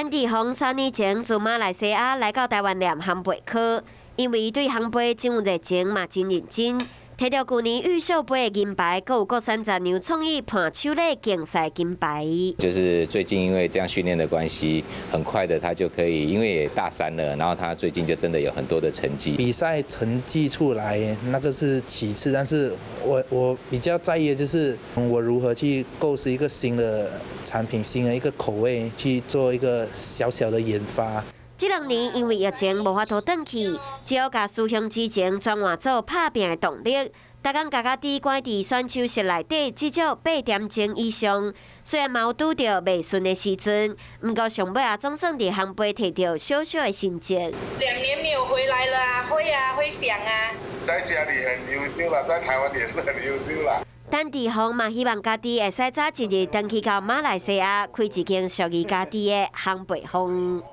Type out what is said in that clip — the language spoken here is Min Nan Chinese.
陳志宏3年前自馬來西亞來到台灣念烘焙科，因為伊對烘焙真有熱情，嘛真認真。提著舊年玉秀杯的銀牌，閣有國產雜糧創意伴手禮競賽金牌。就是最近因為這樣訓練的關係，很快的他就可以，因為也大三了，然後他最近就真的有很多的成績。比賽成績出來那個是其次，但是我比較在意的就是我如何去構思一個新的產品，新的一個口味，去做一個小小的研發。這2年因為疫情無法度轉去，只好共師兄之情轉換做拍拚的動力。逐工共家己關佇選手室內底，至少8點鐘以上。雖然嘛有拄著袂順的時陣，毋過上尾仔總算佇烘焙提著小小的成績。2年沒有回來了啊，會啊，會想啊。在家裡很優秀啦，在台灣也是很優秀啦。陳志宏嘛希望家己會使早一日轉去到馬來西亞，開一間屬於家己的烘焙坊。